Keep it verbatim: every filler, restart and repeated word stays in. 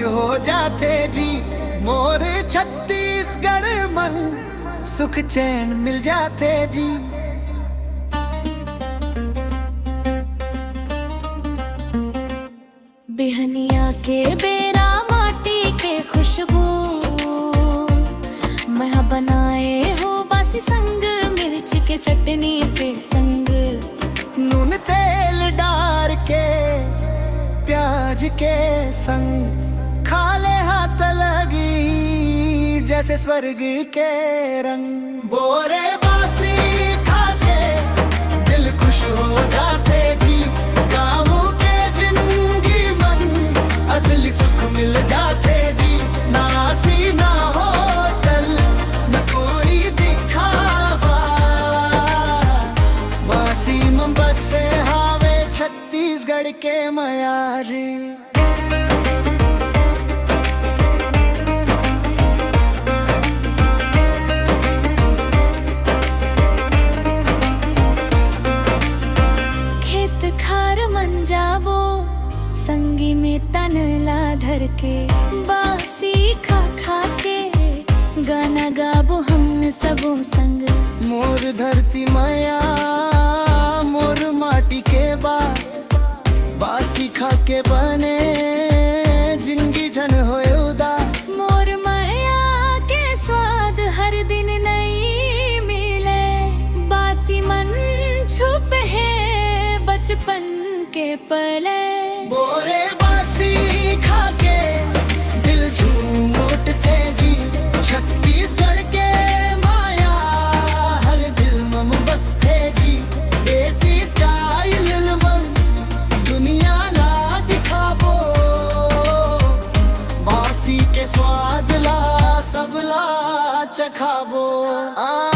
हो जाथे जी मोर छत्तीसगढ़ मन, सुख चैन मिल जाथे जी। बिहनिया के बेरा माटी के खुशबू, मैं बनाए हो बासी संग, मिर्च के चटनी के संग। नून तेल डार के प्याज के संग, खा ले हाथ लगी जैसे स्वर्ग के रंग। बोरे बासी खा के दिल खुश हो जाथे जी, गाँव के जिंदगी मन असली सुख मिल जाथे जी। ना आसी ना होटल, न कोई दिखावा, बासी मन बसे हावे छत्तीसगढ़ के मयारी। खेत खार मन जाबो, संगी में तन ला धर के, बासी खा खा के गाना गाबो हम सबो संग। मोर धरती मया, मोर माटी के बा, बासी खा के बने जिंदगी झन होए उदास। मोर मया के स्वाद हर दिन नई मिले, बासी मन छुप हे बचपन के पले। बोरे बासी खा के दिल झूम उठथे जी, छत्तीसगढ़ के माया हर दिल मम बसथे जी। देसी स्टाइल मन दुनिया ला दिखाबो, बासी के स्वाद ला सबला चखाबो। आ